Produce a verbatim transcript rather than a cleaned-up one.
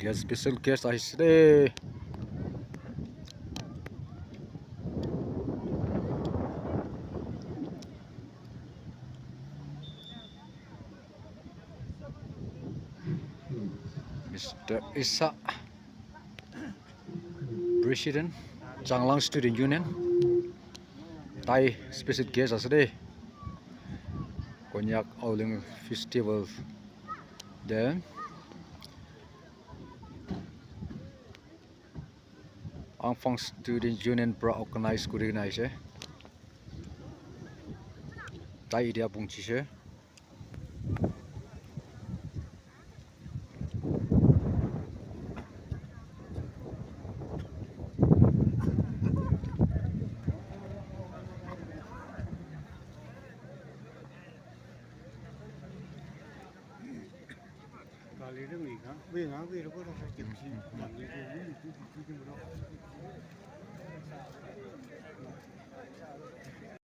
Guest, special guest ahise de. Mister Isa, President, Changlang Student Union. Tai special guest ase de. Konyak Aoleang Festival de. Angphang Student Union pra organize kuri kena ase. Tai etia punchise.